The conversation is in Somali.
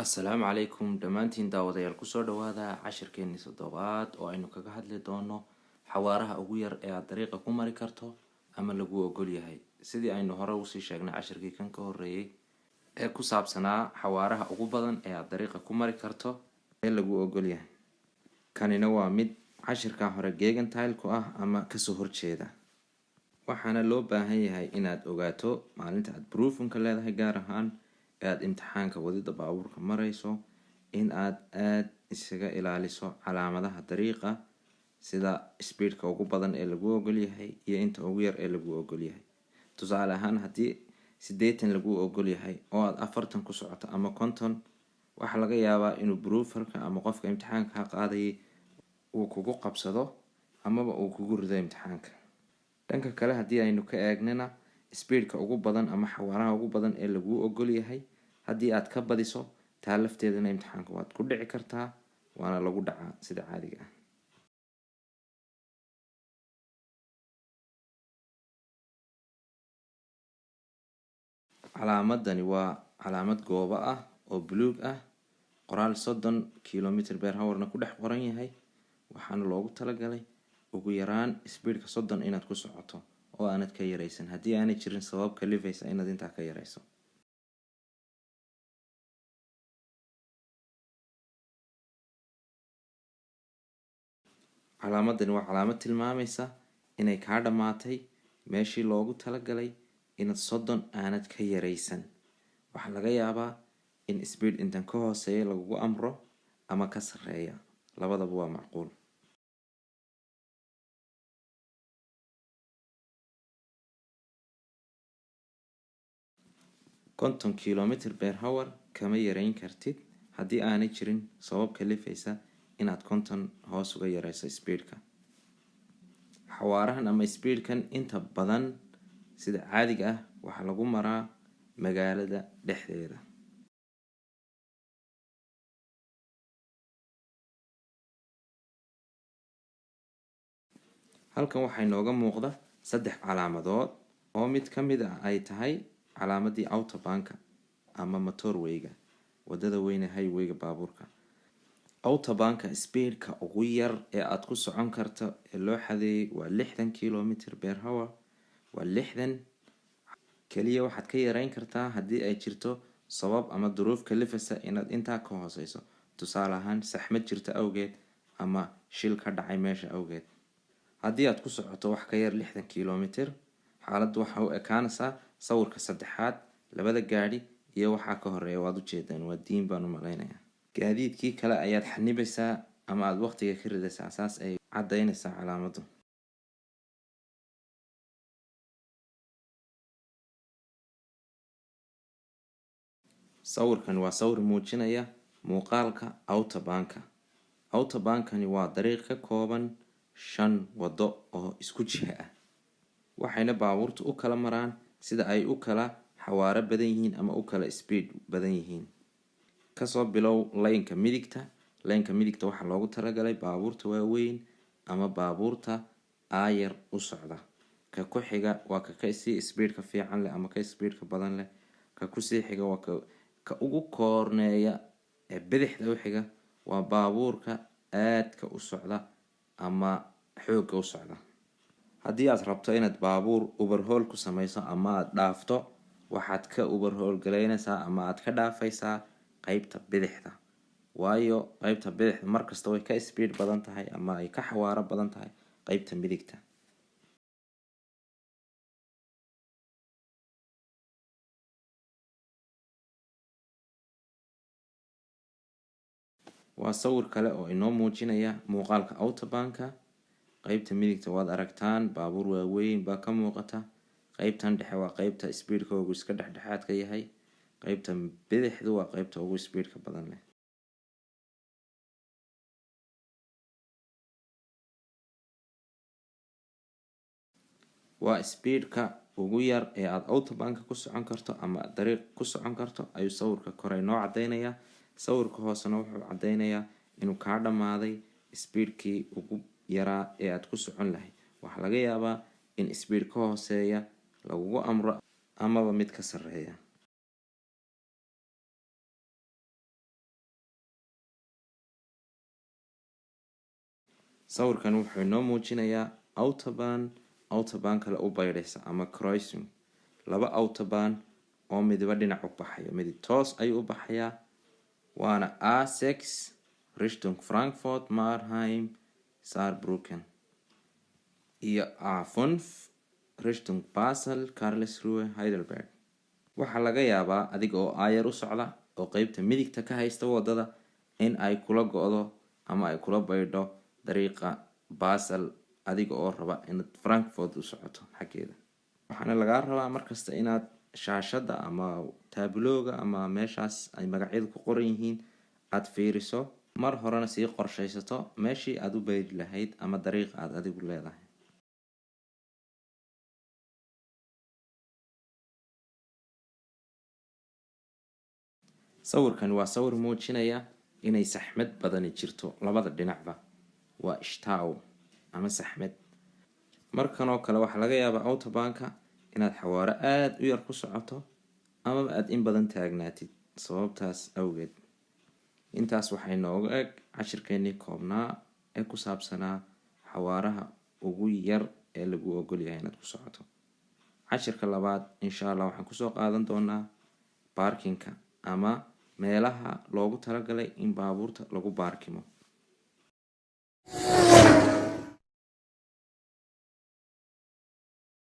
Assalaamu calaykum dhammaantiin daawadayaal, kusoo dhawaada cashirkeenii toddobaad oo aynu kaga hadli doono xawaaraha ugu yar ee aad dariiqa ku mari karto ama lagu ogol yahay. Sidii aynu hore usii sheegnay cashirkii kan ka horreeyay ee ku saabsanaa xawaaraha ugu badan ee aad dariiqa ku mari karto ee lagu ogol yahay, kanina waa mid cashirka hore gegenteil ku ah ama kasoo horjeeda. Waxaana loo baahan yahay inaad ogaato maalinta aad Prüfung ka leedahay, gaar ahaan ee aada imtixaanka wadida baabuurka mareyso, in aad aada isaga ilaaliso calaamadaha dariiqa, sida speedka ugu badan ee lagu ogol yahay iyo inta ugu yar ee lagu ogol yahay. Tusaale ahaan, haddii 80 lagu ogol yahay oo aad 40 ku socoto ama 50, waxaa laga yaabaa inuu Prüfer ka ama qofka imtixaanka ka qaadayay uu kugu qabsado amaba uu kugu rido imtixaanka. Dhanka kale haddii aynu ka eegnana, speedka ugu badan ama xawaaraha ugu badan ee laguu ogol yahay haddii aad ka badiso, taa lafteedana imtixaanka waad ku dhici kartaa, waana lagu dhacaa sida caadiga ah. Calaamadani waa calaamad goobo ah oo buluug ah, qoraal 30 kilometer per hourna ku dhex qoran yahay. Waxaana loogu talagalay ugu yaraan speedka 30 inaad ku socoto oo aanad ka yareysan, haddii aanay jirin sabab kalifaysa inaad intaa ka yareyso. Calaamadani waa calaamad tilmaamaysa inay kaa dhammaatay meeshii loogu talagalay inaad 30 aanad ka yareysan. Waxaa laga yaabaa in speed intan ka hooseeya lagugu amro ama ka sarreeya, labadaba waa macquul. 50 kilometer per hour kama yareyn kartid haddii aanay jirin sabab kalifaysa inaad 50 hoos uga yareyso speedka. Xawaarahan ama speedkan inta badan sida caadiga ah waxaa lagu maraa magaalada dhexdeeda. Halkan waxaa inooga muuqda saddex calaamadood oo mid ka mid ah ay tahay calaamadii Autobahnka ama motorwayga, wadada weyne, highwayga baabuurka. Autobahnka speedka ugu yar ee aada ku socon karto ee loo xadeeyay waa 60 kilometer per hour. Waa 60 kaliya. Waxaad ka yareyn kartaa haddii ay jirto sabab ama duruuf kalifaysa inaad intaa ka hooseyso, tusaale ahaan saxmad jirta awgeed ama shil ka dhacay meesha awgeed. Haddii aad ku socoto wax ka yar 60 kilometer, xaaladdu waxa u ekaanaysaa sawirka saddexaad. Labada gaadhi iyo waxaa ka horeeya waad ujeedaan, waa diin baan u malaynayaa. Gaadiidkii kale ayaad xanibaysaa ama aada waqtiga ka ridaysaa, saas ay caddaynaysaa calaamaddu. Sawirkan waa sawir muujinaya muuqaalka Autobahnka. Autobahnkani waa dariiq ka kooban shan waddo oo isku jiha ah, waxayna baabuurtu u kala maraan sida ay u kala xawaaro badan yihiin ama u kala speed badan yihiin. Kasoo bilow laynka midigta. Laynka midigta waxaa loogu talagalay baabuurta waaweyn ama baabuurta aayar u socda. Ka ku xiga waa ka kasii speedka fiican leh ama ka speedka badan leh. Ka kusii xiga waa ka ugu koorneeya ee bidixda u xiga, waa baabuurka aadka u socda ama xoogga u socda. Haddii aad rabto inaad baabuur Überhol ku sameyso ama aad dhaafto, waxaad ka Überhol galeynaysaa ama aad ka dhaafaysaa qeybta bidixda, waayo qeybta bidixda markasta way ka speed badan tahay ama ay ka xawaaro badan tahay qeybta midigta. Waa sawir kale oo inoo muujinaya muuqaalka Autobahnka. Qeybta midigta waad aragtaan, baabuur waaweyn baa ka muuqata. Qeybtan dhexe waa qeybta speedkoogu iska dhexdhexaadka yahay. Qeybta bidixdu waa qeybta ugu speedka badan leh. Waa speedka ugu yar ee aada Autobahnka ku socon karto ama dariiq ku socon karto ayuu sawirka kore inoo caddeynayaa. Sawirka hoosena wuxuu caddeynayaa inuu kaa dhammaaday speedkii ugu yaraa ee aada ku socon lahayd. Waxaa laga yaabaa in speed ka hooseeya lagugu amro amaba mid ka sarreeya. Sawirkan wuxuu inoo muujinayaa Autobahn Autobahn kale u baydhaysa ama Kreuzung, laba Autobahn oo midiba dhinac u baxayo. Midi toos ayuu u baxayaa, waana A6 Richtung Frankfurt, Mannheim, Saarbrücken, iyo A5 Richtung Basel, Karlsruhe, Heidelberg. Waxaa laga yaabaa adiga oo aayar u socda oo qeybta midigta ka haysta wadada in ay kula go-do ama ay kula baydho dariiqa Basel, adiga oo raba inaad Frankfurt u socoto xaggeeda. Waxaana lagaa rabaa markasta inaad shaashadda ama taabulooga ama meeshaas ay magacyadu ku qoran yihiin aada fiiriso, mar horena sii qorshaysato meeshii aada u bayri lahayd ama dariiqa aada adigu leedahay. Sawirkan waa sawir muujinaya inay saxmad badani jirto labada dhinacba, waa Stau ama saxmad. Markan oo kale waxaa laga yaabaa Autobahnka inaad xawaaro aada u yar ku socoto amaba aada in badan taagnaatid sababtaas awgeed. Intaas waxay nooga eg cashirkeenii koobnaa ee ku saabsanaa xawaaraha ugu yar ee lagu ogolyahay inaad ku socoto. Cashirka labaad, insha Allah, waxaan kusoo qaadan doonaa baarkinka ama meelaha loogu talagalay in baabuurta lagu baarkimo.